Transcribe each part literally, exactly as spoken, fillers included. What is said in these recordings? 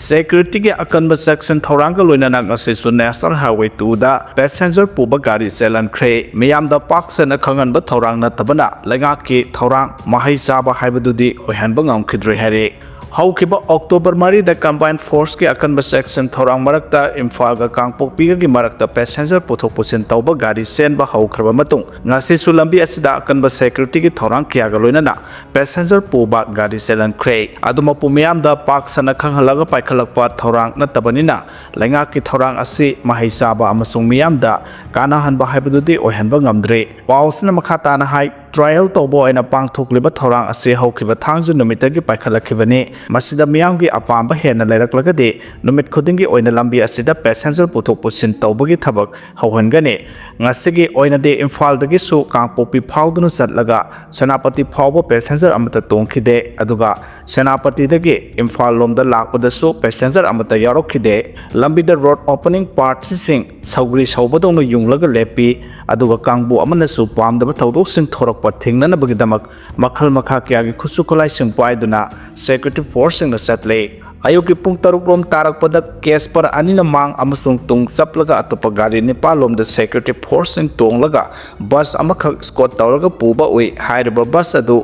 Securityꯒꯤ ꯑꯀꯟꯕ ꯆꯦꯛꯁꯤꯟ ꯊꯧꯔꯥꯡꯒ ꯂꯣꯏꯅꯅ ꯉꯁꯤꯁꯨ National Highway twoꯗ passenger ꯄꯨꯕ ꯒꯥꯔꯤ ꯆꯦꯜꯍꯟꯈ꯭ꯔꯦ꯫ ꯃꯤꯌꯥꯝꯗ ꯄꯥꯛ ꯁꯟꯅ ꯈꯪꯍꯟꯕ ꯊꯧꯔꯥꯡ ꯅꯠꯇꯕꯅ ꯂꯩꯉꯥꯛꯀꯤ ꯊꯧꯔꯥꯡ ꯃꯍꯩ ꯆꯥꯕ ꯍꯥꯏꯕꯗꯨꯗꯤ ꯑꯣꯏꯍꯟꯕ ꯉꯝꯈꯤꯗ꯭ꯔꯦ ꯍꯥꯏꯔꯤ꯫ ꯍꯧꯈꯤꯕ October ꯃꯔꯤꯗ Combined Forceꯀꯤ ꯑꯀꯟꯕ ꯆꯦꯛꯁꯤꯟ ꯊꯧꯔꯥꯡ ꯃꯔꯛꯇ ꯏꯝꯐꯥꯜꯒ ꯀꯥꯡꯄꯣꯛꯄꯤꯒꯒꯤ ꯃꯔꯛꯇ passenger ꯄꯨꯊꯣꯛ ꯄꯨꯁꯤꯟ ꯇꯧꯕ ꯒꯥꯔꯤ ꯆꯦꯟꯕ ꯍꯧꯈ꯭ꯔꯕ ꯃꯇꯨꯡ, ꯉꯁꯤꯁꯨ ꯂꯝꯕꯤ ꯑꯁꯤꯗ ꯑꯀꯟꯕ securityꯒꯤ ꯊꯧꯔꯥꯡ ꯀꯌꯥꯒ ꯂꯣꯏꯅꯅ passenger ꯄꯨꯕ ꯒꯥꯔꯤ ꯆꯦꯜꯍꯟꯈ꯭ꯔꯦ꯫ ꯑꯗꯨꯃꯛꯄꯨ ꯃꯤꯌꯥꯝꯗ ꯄꯥꯛ ꯁꯟꯅ ꯈꯪꯍꯜꯂꯒ ꯄꯥꯏꯈꯠꯂꯛꯄ ꯊꯧꯔꯥꯡ ꯅꯠꯇꯕꯅꯤꯅ, ꯂꯩꯉꯥꯛꯀꯤ ꯊꯧꯔꯥꯡ ꯑꯁꯤ ꯃꯍꯩ ꯆꯥꯕ ꯑꯃꯁꯨꯡ ꯃꯤꯌꯥꯝꯗ ꯀꯥꯟꯅꯍꯟꯕ ꯍꯥꯏꯕꯗꯨꯗꯤ ꯑꯣꯏꯍꯟꯕ ꯉꯝꯗ꯭ꯔꯦ꯫ ꯄꯥꯎ ꯑꯁꯤꯅ ꯃꯈꯥ ꯇꯥꯅ ꯍꯥꯏ, trial ꯇꯧꯕ ꯑꯣꯏꯅ ꯄꯥꯡꯊꯣꯛꯂꯤꯕ ꯊꯧꯔꯥꯡ ꯑꯁꯤ ꯍꯧꯈꯤꯕ ꯊꯥꯡꯖ ꯅꯨꯃꯤꯠꯇꯒꯤ ꯄꯥꯏꯈꯠꯂꯛꯈꯤꯕꯅꯤ꯫ ꯃꯁꯤꯗ ꯃꯤꯌꯥꯝꯒꯤ ꯑꯄꯥꯝꯕ ꯍꯦꯟꯅ ꯂꯩꯔꯛꯂꯒꯗꯤ, ꯅꯨꯃꯤꯠ ꯈꯨꯗꯤꯡꯒꯤ ꯑꯣꯏꯅ ꯂꯝꯕꯤ ꯑꯁꯤꯗ passenger ꯄꯨꯊꯣꯛ ꯄꯨꯁꯤꯟ ꯇꯧꯕꯒꯤ ꯊꯕꯛ ꯍꯧꯍꯟꯒꯅꯤ꯫ ꯉꯁꯤꯒꯤ ꯑꯣꯏꯅꯗꯤ ꯏꯝꯐꯥꯜꯗꯒꯤꯁꯨ ꯀꯥꯡꯄꯣꯛꯄꯤ ꯐꯥꯎꯗꯨꯅ ꯆꯠꯂꯒ ꯁꯦꯅꯥꯄꯇꯤ ꯐꯥꯎꯕ passenger ꯑꯃꯠꯇ ꯇꯣꯡꯈꯤꯗꯦ꯫ ꯑꯗꯨꯒ ꯁꯦꯅꯥꯄꯇꯤꯗꯒꯤ ꯏꯝꯐꯥꯜ ꯂꯣꯝꯗ ꯂꯥꯛꯄꯗꯁꯨ passenger ꯑꯃꯠꯇ ꯌꯥꯎꯔꯛꯈꯤꯗꯦ꯫ ꯂꯝꯕꯤꯗ road opening partyꯁꯤꯡ ꯁꯧꯒ꯭ꯔꯤ ꯁꯧꯕꯗꯧꯅ ꯌꯨꯡꯂꯒ ꯂꯦꯞꯄꯤ꯫ ꯑꯗꯨꯒ ꯀꯥꯡꯕꯨ ꯑꯃꯅꯁꯨ ꯄꯥꯝꯗꯕ ꯊꯧꯗꯣꯛꯁꯤꯡ ꯊꯣꯔꯛꯄ ꯊꯤꯡꯅꯅꯕꯒꯤꯗꯃꯛ ꯃꯈꯜ ꯃꯈꯥ ꯀꯌꯥꯒꯤ ꯈꯨꯠꯁꯨ ꯈꯨꯠꯂꯥꯏꯁꯤꯡ ꯄꯥꯏꯗꯨꯅ security forceꯁꯤꯡꯅ ꯆꯠꯂꯤ꯫ ꯑꯌꯨꯛꯀꯤ ꯄꯨꯡ ꯇꯔꯨꯛ ꯔꯣꯝ ꯇꯥꯔꯛꯄꯗ Casper ꯑꯅꯤꯅ ꯃꯥꯡ ꯑꯃꯁꯨꯡ ꯇꯨꯡ ꯆꯞꯂꯒ ꯑꯇꯣꯞꯄ ꯒꯥꯔꯤ ꯅꯤꯄꯥꯜ ꯂꯣꯝꯗ security forceꯁꯤꯡ ꯇꯣꯡꯂꯒ bus ꯑꯃꯈꯛ escort ꯇꯧꯔꯒ ꯄꯨꯕ ꯎꯏ꯫ ꯍꯥꯏꯔꯤꯕ bus ꯑꯗꯨ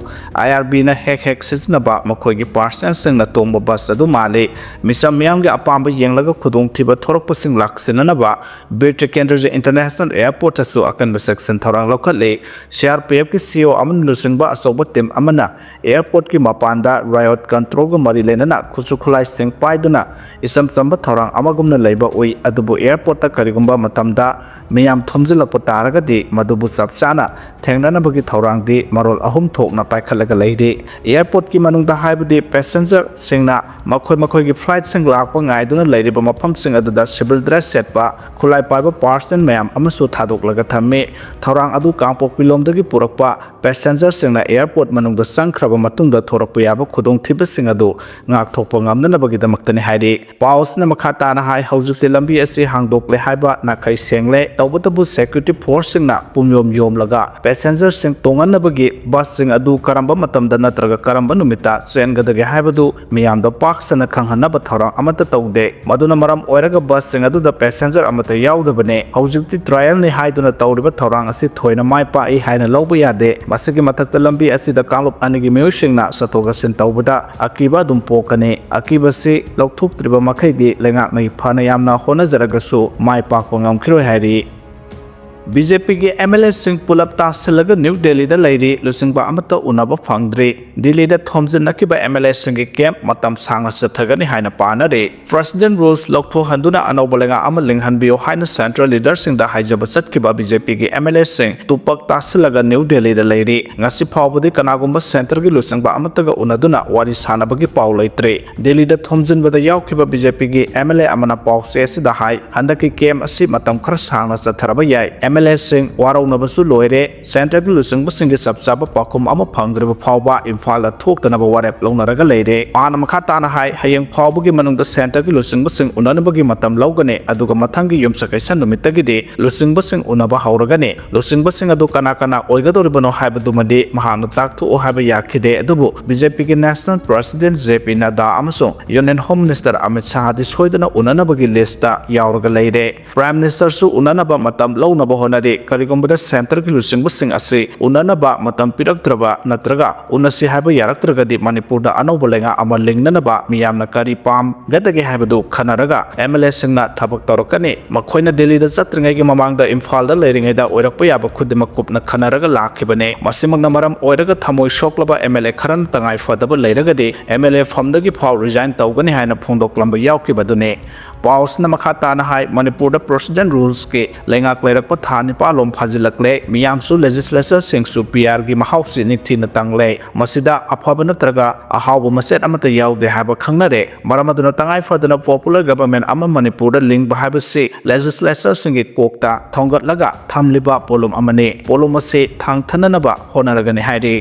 IRBꯅ ꯍꯦꯛ ꯍꯦꯛ ꯁꯤꯖꯤꯟꯅꯕ ꯃꯈꯣꯏꯒꯤ personnelꯁꯤꯡꯅ ꯇꯣꯡꯕ bus ꯑꯗꯨ ꯃꯥꯜꯂꯤ꯫ ꯃꯤꯆꯝ ꯃꯤꯌꯥꯝꯒꯤ ꯑꯄꯥꯝꯕ ꯌꯦꯡꯂꯒ ꯈꯨꯗꯣꯡꯊꯤꯕ ꯊꯣꯔꯛꯄꯁꯤꯡ ꯂꯥꯛꯁꯤꯟꯅꯅꯕ ꯕꯤꯔ ꯇꯤꯀꯦꯟꯗ꯭ꯔꯖꯤ International Airportꯇꯁꯨ ꯑꯀꯟꯕ ꯆꯦꯛꯁꯤꯟ ꯊꯧꯔꯥꯡ ꯂꯧꯈꯠꯂꯤ꯫ CRPFꯀꯤ CO ꯑꯃꯅ ꯂꯨꯆꯤꯡꯕ ꯑꯆꯧꯕ team ꯑꯃꯅ airportꯀꯤ ꯃꯄꯥꯟꯗ riot controlꯒ ꯃꯔꯤ ꯂꯩꯅꯅ ꯈꯨꯠꯁꯨ ꯈꯨꯠꯂꯥꯏꯁꯤꯡ ꯄꯥꯏꯗꯨꯅ ꯏꯆꯝ ꯆꯝꯕ ꯊꯧꯔꯥꯡ ꯑꯃꯒꯨꯝꯅ ꯂꯩꯕ ꯎꯏ꯫ ꯑꯗꯨꯕꯨ airportꯇ ꯀꯔꯤꯒꯨꯝꯕ ꯃꯇꯝꯗ ꯃꯤꯌꯥꯝ ꯊꯣꯝꯖꯤꯜꯂꯛꯄ ꯇꯥꯔꯒꯗꯤ, ꯃꯗꯨꯕꯨ ꯆꯞ ꯆꯥꯅ ꯊꯦꯡꯅꯅꯕꯒꯤ ꯊꯧꯔꯥꯡꯗꯤ ꯃꯔꯣꯜ ꯑꯍꯨꯝ ꯊꯣꯛꯅ ꯄꯥꯏꯈꯠꯂꯒ ꯂꯩꯔꯤ꯫ Airportꯀꯤ ꯃꯅꯨꯡꯗ, ꯍꯥꯏꯕꯗꯤ passengerꯁꯤꯡꯅ ꯃꯈꯣꯏ ꯃꯈꯣꯏꯒꯤ flightꯁꯤꯡ ꯂꯥꯛꯄ ꯉꯥꯏꯗꯨꯅ ꯂꯩꯔꯤꯕ ꯃꯐꯝꯁꯤꯡ ꯑꯗꯨꯗ civil dress ꯁꯦꯠꯄ ꯈꯨꯠꯂꯥꯏ ꯄꯥꯏꯕ personnel ꯃꯌꯥꯝ ꯑꯃꯁꯨ ꯊꯥꯗꯣꯛꯂꯒ ꯊꯝꯃꯤ꯫ ꯊꯧꯔꯥꯡ ꯑꯗꯨ ꯀꯥꯡꯄꯣꯛꯄꯤꯂꯣꯝꯗꯒꯤ ꯄꯨꯔꯛꯄ passengerꯁꯤꯡꯅ airport ꯃꯅꯨꯡꯗ ꯆꯪꯈ꯭ꯔꯕ ꯃꯇꯨꯡꯗ ꯊꯣꯔꯛꯄ ꯌꯥꯕ ꯈꯨꯗꯣꯡꯊꯤꯕꯁꯤꯡ ꯑꯗꯨ ꯉꯥꯛꯊꯣꯛꯄ ꯉꯝꯅꯅꯕꯒꯤꯗꯃꯛꯇꯅꯤ ꯍꯥꯏꯔꯤ꯫ ꯄꯥꯎ ꯑꯁꯤꯅ ꯃꯈꯥ ꯇꯥꯅ ꯍꯥꯏ, ꯍꯧꯖꯤꯛꯇꯤ ꯂꯝꯕꯤ ꯑꯁꯤ ꯍꯥꯡꯗꯣꯛꯂꯦ ꯍꯥꯏꯕ ꯅꯥꯈꯩ ꯁꯦꯡꯂꯦ꯫ ꯇꯧꯕꯇꯕꯨ, security forceꯁꯤꯡꯅ ꯄꯨꯝꯌꯣꯝ ꯌꯣꯝꯂꯒ ꯄꯦꯁꯦꯟꯖꯔꯁꯤꯡ ꯇꯣꯡꯍꯟꯅꯕꯒꯤ ꯕꯁꯁꯤꯡ ꯑꯗꯨ ꯀꯔꯝꯕ ꯃꯇꯝꯗ ꯅꯠꯇ꯭ꯔꯒ ꯀꯔꯝꯕ ꯅꯨꯃꯤꯠꯇ ꯆꯦꯟꯒꯗꯒꯦ ꯍꯥꯏꯕꯗꯨ ꯃꯤꯌꯥꯝꯗ ꯄꯥꯛ ꯁꯟꯅ ꯈꯪꯍꯟꯅꯕ ꯊꯧꯔꯥꯡ ꯑꯃꯠꯇ ꯇꯧꯗꯦ꯫ ꯃꯗꯨꯅ ꯃꯔꯝ ꯑꯣꯏꯔꯒ ꯕꯁꯁꯤꯡ ꯑꯗꯨꯗ ꯄꯦꯁꯦꯟꯖꯔ ꯑꯃꯠꯇ ꯌꯥꯎꯗꯕꯅꯤ꯫ ꯍꯧꯖꯤꯛꯇꯤ ꯇ꯭ꯔꯥꯏꯌꯦꯜꯅꯤ ꯍꯥꯏꯗꯨꯅ ꯇꯧꯔꯤꯕ ꯊꯧꯔꯥꯡ ꯑꯁꯤ ꯊꯣꯏꯅ ꯃꯥꯏ ꯄꯥꯛꯏ ꯍꯥꯏꯅ ꯂꯧꯕ ꯌꯥꯗꯦ꯫ ꯃꯁꯤꯒꯤ ꯃꯊꯛꯇ ꯂꯝꯕꯤ ꯑꯁꯤꯗ ꯀꯥꯡꯂꯨꯞ ꯑꯅꯤꯒꯤ ꯃꯤꯑꯣꯏꯁꯤꯡꯅ ꯆꯠꯊꯣꯛ ꯆꯠꯁꯤꯟ ꯇꯧꯕꯗ ꯑꯀꯤꯕ ꯑꯗꯨꯝ ꯄꯣꯛꯀꯅꯤ꯫ ꯑꯀꯤꯕꯁꯤ ꯂꯧꯊꯣꯛꯇ꯭ꯔꯤꯕ ꯃꯈꯩꯗꯤ ꯂꯩꯉꯥꯛꯅ ꯐꯅ ꯌꯥꯝꯅ ꯍꯣꯠꯅꯖꯔꯒꯁꯨ ꯃꯥꯏ ꯄꯥꯛꯄ ꯉꯝꯈꯤꯔꯣꯏ ꯍꯥꯏꯔꯤ꯫ ꯕꯤ ꯖꯦ ꯄꯤꯒꯤ ꯑꯦꯝ ꯑꯦꯜ ꯑꯦꯁꯤꯡ ꯄꯨꯂꯞ ꯇꯥꯁꯤꯜꯂꯒ ꯅ꯭ꯌꯨ ꯗꯦꯜꯂꯤꯗ ꯂꯩꯔꯤ, ꯂꯨꯆꯤꯡꯕ ꯑꯃꯠꯇ ꯎꯅꯕ ꯐꯪꯗ꯭ꯔꯤ꯫ ꯗꯤꯜꯂꯤꯗ ꯊꯣꯝꯖꯤꯟꯅꯈꯤꯕ ꯑꯦꯝ ꯑꯦꯜ ꯑꯦꯁꯤꯡꯒꯤ ꯀꯦꯝꯞ ꯃꯇꯝ ꯁꯥꯡꯅ ꯆꯠꯊꯒꯅꯤ ꯍꯥꯏꯅ ꯄꯥꯅꯔꯤ꯫ ꯄ꯭ꯔꯦꯁꯤꯗꯦꯟ ꯔꯨꯜꯁ ꯂꯧꯊꯣꯛꯍꯟꯗꯨꯅ ꯑꯅꯧꯕ ꯂꯩꯉꯥꯛ ꯑꯃ ꯂꯤꯡꯍꯟꯕꯤꯌꯨ ꯍꯥꯏꯅ ꯁꯦꯟꯇ꯭ꯔꯦꯜ ꯂꯤꯗꯔꯁꯤꯡꯗ ꯍꯥꯏꯖꯕ ꯆꯠꯈꯤꯕ ꯕꯤ ꯖꯦ ꯄꯤꯒꯤ ꯑꯦꯝ ꯑꯦꯜ ꯑꯦꯁꯤꯡ ꯇꯨꯄꯛ ꯇꯥꯁꯤꯜꯂꯒ ꯅ꯭ꯌꯨ ꯗꯦꯜꯂꯤꯗ ꯂꯩꯔꯤ꯫ ꯉꯁꯤ ꯐꯥꯎꯕꯗꯤ ꯀꯅꯥꯒꯨꯝꯕ ꯁꯦꯟꯇ꯭ꯔꯒꯤ ꯂꯨꯆꯤꯡꯕ ꯑꯃꯠꯇꯒ ꯎꯅꯗꯨꯅ ꯋꯥꯔꯤ ꯁꯥꯟꯅꯕꯒꯤ ꯄꯥꯎ ꯂꯩꯇ꯭ꯔꯤ꯫ ꯗꯤꯜꯂꯤꯗ ꯊꯣꯝꯖꯤꯟꯕꯗ ꯌꯥꯎꯈꯤꯕ ꯕꯤ ꯖꯦ ꯄꯤꯒꯤ ꯑꯦꯝ ꯑꯦꯜ ꯑꯦ ꯑꯃꯅ ꯄꯥꯎꯆꯦ ꯑꯁꯤꯗ ꯍꯥꯏ, ꯍꯟꯗꯛꯀꯤ ꯀꯦꯝꯞ ꯑꯁꯤ ꯃꯇꯝ ꯈꯔ ꯁꯥꯡꯅ ꯆꯠꯊꯔꯕ ꯌꯥꯏ꯫ ꯑꯦꯝ ꯑꯦꯜ ꯑꯦꯁꯤꯡ ꯋꯥꯔꯧꯅꯕꯁꯨ ꯂꯣꯏꯔꯦ꯫ ꯁꯦꯟꯇ꯭ꯔꯒꯤ ꯂꯨꯆꯤꯡꯕꯁꯤꯡꯒꯤ ꯆꯞ ꯆꯥꯕ ꯄꯥꯎꯈꯨꯝ ꯑꯃ ꯐꯪꯗ꯭ꯔꯤꯕ ꯐꯥꯎꯕ ꯏꯝꯐꯥꯜꯗ ꯊꯣꯛꯇꯅꯕ ꯋꯥꯔꯦꯞ ꯂꯧꯅꯔꯒ ꯂꯩꯔꯦ꯫ ꯃꯥꯅ ꯃꯈꯥ ꯇꯥꯅ ꯍꯥꯏ, ꯍꯌꯦꯡ ꯐꯥꯎꯕꯒꯤ ꯃꯅꯨꯡꯗ ꯁꯦꯟꯇ꯭ꯔꯒꯤ ꯂꯨꯆꯤꯡꯕꯁꯤꯡ ꯎꯅꯅꯕꯒꯤ ꯃꯇꯝ ꯂꯧꯒꯅꯤ, ꯑꯗꯨꯒ ꯃꯊꯪꯒꯤ ꯌꯨꯝꯁꯀꯩꯁ ꯅꯨꯃꯤꯠꯇꯒꯤꯗꯤ ꯂꯨꯆꯤꯡꯕꯁꯤꯡ ꯎꯅꯕ ꯍꯧꯔꯒꯅꯤ꯫ ꯂꯨꯆꯤꯡꯕꯁꯤꯡ ꯑꯗꯨ ꯀꯅꯥ ꯀꯅꯥ ꯑꯣꯏꯒꯗꯧꯔꯤꯕꯅꯣ ꯍꯥꯏꯕꯗꯨꯃꯗꯤ ꯃꯍꯥꯛꯅ ꯇꯥꯛꯊꯣꯛꯎ ꯍꯥꯏꯕ ꯌꯥꯈꯤꯗꯦ꯫ ꯑꯗꯨꯕꯨ ꯕꯤ ꯖꯦ ꯄꯤꯒꯤ ꯅꯦꯁꯅꯦꯜ ꯄ꯭ꯔꯦꯁꯤꯗꯦꯟ ꯖꯦ ꯄꯤ ꯅꯗꯥ ꯑꯃꯁꯨꯡ ꯌꯨꯅꯤꯌꯟ ꯍꯣꯝ ꯃꯤꯅꯤꯁꯇꯔ ꯑꯃꯤꯠ ꯁꯥꯍꯗꯤ ꯁꯣꯏꯗꯅ ꯎꯅꯅꯕꯒꯤ ꯂꯤꯁꯇ ꯌꯥꯎꯔꯒ ꯂꯩꯔꯦ꯫ ꯄ꯭ꯔꯥꯏꯝ ꯃꯤꯅꯤꯁꯇꯔꯁꯨ ꯎꯅꯅꯕ ꯃꯇꯝ ꯂꯧꯅꯕ ꯍꯣꯠꯅꯔꯤ꯫ ꯀꯔꯤꯒꯨꯝꯕꯗ ꯁꯦꯟꯇ꯭ꯔꯒꯤ ꯂꯨꯆꯤꯡꯕꯁꯤꯡ ꯑꯁꯤ ꯎꯅꯅꯕ ꯃꯇꯝ ꯄꯤꯔꯛꯇ꯭ꯔꯕ ꯅꯠꯇ꯭ꯔꯒ ꯎꯅꯁꯤ ꯍꯥꯏꯕ ꯌꯥꯔꯛꯇ꯭ꯔꯒꯗꯤ ꯃꯅꯤꯄꯨꯔꯗ ꯑꯅꯧꯕ ꯂꯩꯉꯥꯛ ꯑꯃ ꯂꯤꯡꯅꯅꯕ ꯃꯤꯌꯥꯝꯅ ꯀꯔꯤ ꯄꯥꯝꯒꯗꯒꯦ ꯍꯥꯏꯕꯗꯨ ꯈꯟꯅꯔꯒ ꯑꯦꯝ ꯑꯦꯜ ꯑꯦꯁꯤꯡꯅ ꯊꯕꯛ ꯇꯧꯔꯛꯀꯅꯤ꯫ ꯃꯈꯣꯏꯅ ꯗꯤꯜꯂꯤꯗ ꯆꯠꯇ꯭ꯔꯤꯉꯩꯒꯤ ꯃꯃꯥꯡꯗ ꯏꯝꯐꯥꯜꯗ ꯂꯩꯔꯤꯉꯩꯗ ꯑꯣꯏꯔꯛꯄ ꯌꯥꯕ ꯈꯨꯗꯤꯡꯃꯛ ꯀꯨꯞꯅ ꯈꯟꯅꯔꯒ ꯂꯥꯛꯈꯤꯕꯅꯤ꯫ ꯃꯁꯤꯃꯛꯅ ꯃꯔꯝ ꯑꯣꯏꯔꯒ ꯊꯃꯣꯏ ꯁꯣꯛꯂꯕ ꯑꯦꯝ ꯑꯦꯜ ꯑꯦ ꯈꯔꯅ ꯇꯉꯥꯏ ꯐꯗꯕ ꯂꯩꯔꯒꯗꯤ ꯑꯦꯝ ꯑꯦꯜ ꯑꯦ ꯐꯝꯗꯒꯤ ꯐꯥꯎ ꯔꯤꯖꯥꯏꯟ ꯇꯧꯒꯅꯤ ꯍꯥꯏꯅ ꯐꯣꯡꯗꯣꯛꯂꯝꯕ ꯌꯥꯎꯈꯤꯕꯗꯨꯅꯤ꯫ ꯄꯥꯎꯁꯤꯅ ꯃꯈꯥ ꯇꯥꯅ ꯍꯥꯏ, ꯃꯅꯤꯄꯨꯔꯗ ꯄ꯭ꯔꯦꯁꯤꯗꯦꯟ ꯔꯨꯜꯁꯀꯤ ꯂꯩꯉꯥꯛ ꯂꯩꯔꯛꯄ ꯊꯥ ꯅꯤꯄꯥꯜ ꯂꯣꯝ ꯐꯥꯖꯤꯜꯂꯛꯂꯦ꯫ ꯃꯤꯌꯥꯝꯁꯨ ꯂꯦꯖꯤꯁꯂꯦꯆꯔꯁꯤꯡꯁꯨ ꯄꯤ ꯑꯥꯔꯒꯤ ꯃꯍꯥꯎꯁꯤ ꯅꯤꯡꯊꯤꯅ ꯇꯪꯂꯦ꯫ ꯃꯁꯤꯗ ꯑꯐꯕ ꯅꯠꯇ꯭ꯔꯒ ꯑꯍꯥꯎꯕ ꯃꯆꯦꯠ ꯑꯃꯠꯇ ꯌꯥꯎꯗꯦ ꯍꯥꯏꯕ ꯈꯪꯅꯔꯦ꯫ ꯃꯔꯝ ꯑꯗꯨꯅ ꯇꯉꯥꯏ ꯐꯗꯅ ꯄꯣꯄꯨꯂꯔ ꯒꯚꯔꯟꯃꯦꯟꯠ ꯑꯃ ꯃꯅꯤꯄꯨꯔꯗ ꯂꯤꯡꯕ ꯍꯥꯏꯕꯁꯤ ꯂꯦꯖꯤꯁꯂꯦꯆꯔꯁꯤꯡꯒꯤ ꯀꯣꯛꯇ ꯊꯣꯡꯒꯠꯂꯒ ꯊꯝꯂꯤꯕ ꯄꯣꯠꯂꯨꯝ ꯑꯃꯅꯤ꯫ ꯄꯣꯠꯂꯨꯝ ꯑꯁꯤ ꯊꯥꯡꯊꯅꯅꯕ ꯍꯣꯠꯅꯔꯒꯅꯤ ꯍꯥꯏꯔꯤ꯫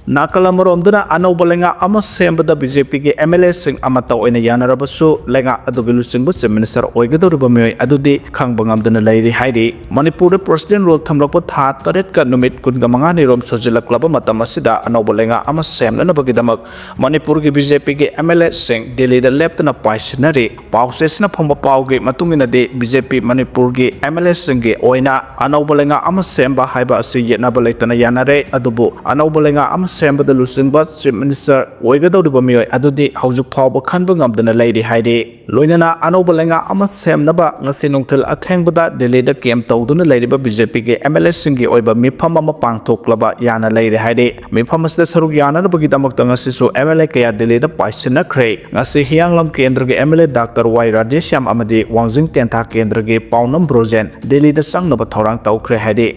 ꯅꯥꯀꯜ ꯑꯃꯔꯣꯝꯗꯅ ꯑꯅꯧꯕ ꯂꯩꯉꯥꯛ ꯑꯃ ꯁꯦꯝꯕꯗ ꯕꯤ ꯖꯦ ꯄꯤꯒꯤ ꯑꯦꯝ ꯑꯦꯜ ꯑꯦꯁꯤꯡ ꯑꯃꯠꯇ ꯑꯣꯏꯅ ꯌꯥꯅꯔꯕꯁꯨ, ꯂꯩꯉꯥꯛ ꯑꯗꯨꯒꯤ ꯂꯨꯆꯤꯡꯕ ꯆꯤꯐ ꯃꯤꯅꯤꯁꯇꯔ ꯑꯣꯏꯒꯗꯧꯔꯤꯕ ꯃꯤꯑꯣꯏ ꯑꯗꯨꯗꯤ ꯈꯪꯕ ꯉꯝꯗꯅ ꯂꯩꯔꯤ ꯍꯥꯏꯔꯤ꯫ ꯃꯅꯤꯄꯨꯔꯗ ꯄ꯭ꯔꯁꯤꯗꯦꯟ ꯔꯨꯜ ꯊꯝꯂꯛꯄ ꯊꯥ ꯇꯔꯦꯠꯀ ꯅꯨꯃꯤꯠ ꯀꯨꯟꯒ ꯃꯉꯥꯅꯤꯔꯣꯝ ꯁꯨꯖꯤꯜꯂꯛꯂꯕ ꯃꯇꯝ ꯑꯁꯤꯗ ꯑꯅꯧꯕ ꯂꯩꯉꯥꯛ ꯑꯃ ꯁꯦꯝꯅꯅꯕꯒꯤꯗꯃꯛ ꯃꯅꯤꯄꯨꯔꯒꯤ ꯕꯤ ꯖꯦ ꯄꯤꯒꯤ ꯑꯦꯝ ꯑꯦꯜ ꯑꯦꯁꯤꯡ ꯗꯤꯜꯂꯤꯗ ꯂꯦꯞꯇꯅ ꯄꯥꯏꯁꯤꯟꯅꯔꯤ꯫ ꯄꯥꯎꯆꯦꯁꯤꯅ ꯐꯪꯕ ꯄꯥꯎꯒꯤ ꯃꯇꯨꯡ ꯏꯟꯅꯗꯤ, ꯕꯤ ꯖꯦ ꯄꯤ ꯃꯅꯤꯄꯨꯔꯒꯤ ꯑꯦꯝ ꯑꯦꯜ ꯑꯦꯁꯤꯡꯒꯤ ꯑꯣꯏꯅ ꯑꯅꯧꯕ ꯂꯩꯉꯥꯛ ꯑꯃ ꯁꯦꯝꯕ ꯍꯥꯏꯕ ꯑꯁꯤ ꯌꯦꯠꯅꯕ ꯂꯩꯇꯅ ꯌꯥꯅꯔꯦ꯫ ꯑꯗꯨꯕꯨ ꯑꯅꯧꯕ ꯂꯩꯉꯥꯛ ꯑꯃ ꯁꯦꯝꯕꯗ ꯂꯨꯆꯤꯡꯕ ꯆꯤꯐ ꯃꯤꯅꯤꯁꯇꯔ ꯑꯣꯏꯒꯗꯧꯔꯤꯕ ꯃꯤꯑꯣꯏ ꯑꯗꯨꯗꯤ ꯍꯧꯖꯤꯛ ꯐꯥꯎꯕ ꯈꯟꯕ ꯉꯝꯗꯅ ꯂꯩꯔꯤ ꯍꯥꯏꯔꯤ꯫ ꯂꯣꯏꯅꯅ ꯑꯅꯧꯕ ꯂꯩꯉꯥꯛ ꯑꯃ ꯁꯦꯝꯅꯕ ꯉꯁꯤ ꯅꯨꯡꯊꯤꯜ ꯑꯊꯦꯡꯕꯗ ꯗꯤꯜꯂꯤꯗ ꯀꯦꯝ ꯇꯧꯗꯨꯅ ꯂꯩꯔꯤꯕ ꯕꯤ ꯖꯦ ꯄꯤꯒꯤ ꯑꯦꯝ ꯑꯦꯜ ꯑꯦꯁꯤꯡꯒꯤ ꯑꯣꯏꯕ ꯃꯤꯐꯝ ꯑꯃ ꯄꯥꯡꯊꯣꯛꯂꯕ ꯌꯥꯅ ꯂꯩꯔꯦ ꯍꯥꯏꯔꯤ꯫ ꯃꯤꯐꯝ ꯑꯁꯤꯗ ꯁꯔꯨꯛ ꯌꯥꯅꯅꯕꯒꯤꯗꯃꯛꯇ ꯉꯁꯤꯁꯨ ꯑꯦꯝ ꯑꯦꯜ ꯑꯦ ꯀꯌꯥ ꯗꯤꯜꯂꯤꯗ ꯄꯥꯏꯁꯤꯟꯅꯈ꯭ꯔꯦ꯫ ꯉꯁꯤ ꯍꯤꯌꯥꯡꯂꯝ ꯀꯦꯟꯗ꯭ꯔꯒꯤ ꯑꯦꯝ ꯑꯦꯜ ꯑꯦ ꯗꯥꯛꯇꯔ ꯋꯥꯏ ꯔꯥꯙꯦꯁ꯭ꯌꯥꯝ ꯑꯃꯗꯤ ꯋꯥꯡꯖꯤꯡ ꯇꯦꯟꯊꯥ ꯀꯦꯟꯗ꯭ꯔꯒꯤ ꯄꯥꯎꯅꯝ ꯕ꯭ꯔꯣꯖꯦꯟ ꯗꯤꯜꯂꯤꯗ ꯆꯪꯅꯕ ꯊꯧꯔꯥꯡ ꯇꯧꯈ꯭ꯔꯦ ꯍꯥꯏꯔꯤ꯫